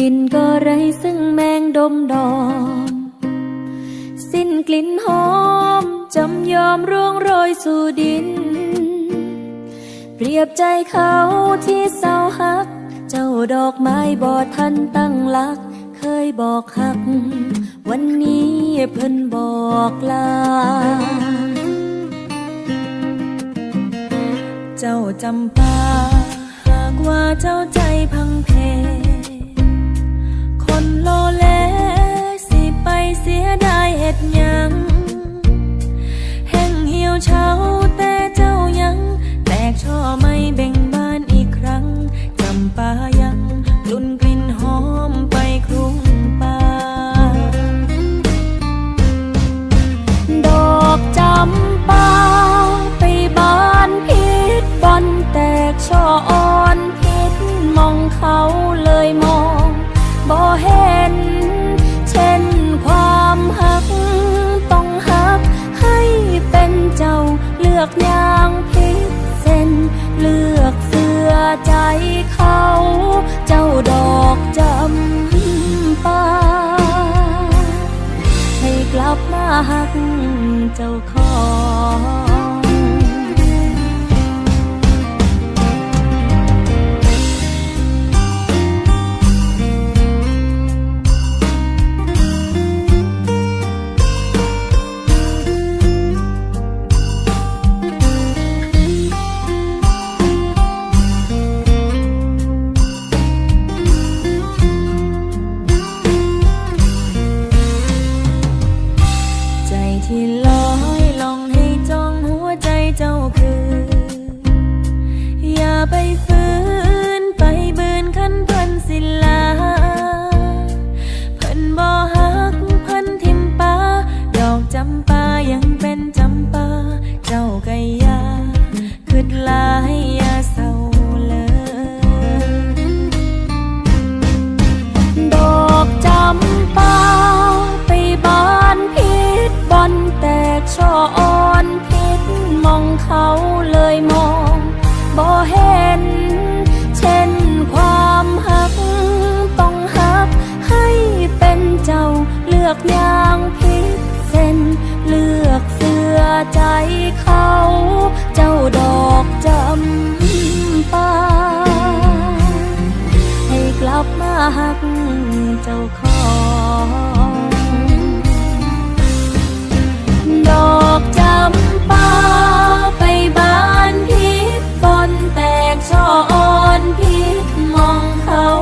ກິນກໍໄຮ້ຊຶ່ງແມງດົມດອມ ສິ້ນກິ່ນຫອມຈຳຍອມຮ່ວງໂລຍສູ່ດິນ ປຽບໃຈເຂົາທີ່ເຊົາຮັກ ເຈົ້າດອກໄມ້ບໍ່ທັນຕັ້ງຫຼັກ ເຄີຍບອກຮັກ ວັນນີ້ເພິ່ນບອກລາ ເຈົ້າຈຳປາ ຫາກວ່າເຈົ້າໃຈພັງເພ ຄົນໂລເລ ຊິໄປເສຍດາຍເຮັດຫຍັງ ແຫ້ງຫ່ຽວເຊົາແຕ່ເຈົ້າຍັງ ແຕກຊ່ອໃໝ່ເບັ່ງບານອີກຄັ້ງ ຈຳປາຍັງລຸນກິ່ນຫອມໄປຄຸງປ່າ ດອກຈຳປາໄປບານຜິດບ່ອນ ແຕກຊ່ອອ່ອນຜິດໝ່ອງ ເຂົາເລີຍມອງບໍ່ເຫັນ ເຊັ່ນຄວາມຮັກ ຕ້ອງຮັກໃຫ້ເປັນເຈົ້າ ເລືອກຢ່າງຜິດເສັ້ນ ເລືອກເຊື່ອໃຈເຂົາ ເຈົ້າດອກຈຳປາ ໃຫ້ກັບມາຮັກເຈົ້າຂອງ ໃຈທີ່ລອຍລ່ອງໃຫ້ຈ້ອງຫົວໃຈເຈົ້າຄືນ ຢ່າໄປຝືນໄປບືນຄັນເພິ່ນສິລາ ເພິ່ນບໍ່ຮັກເພິ່ນຖິ້ມປາ ດອກຈຳປາຍັງເປັນຈຳປາ ເຈົ້າກະຢ່າ ຄິດຫຼາຍຢ່າເສົ້າເລີຍ ດອກຈຳປາໄປບານຜິດບ່ອນ ແຕກຊ່ອອ່ອນຜິດໝ່ອງ ເຂົາເລີຍມອງບໍ່ເຫັນ ເຊັ່ນຄວາມຮັກ ຕ້ອງຮັກໃຫ້ເປັນເຈົ້າ ເລືອກຢ່າງຜິດເສັ້ນ ເລືອກເຊື່ອໃຈເຂົາ ເຈົ້າດອກຈຳປາ ໃຫ້ກັບມາຮັກເຈົ້າຂອງ ດອກຈຳປາໄປບານຜິດບ່ອນ ແຕກຊ່ອອ່ອນຜິດໝ່ອງ ເຂົາ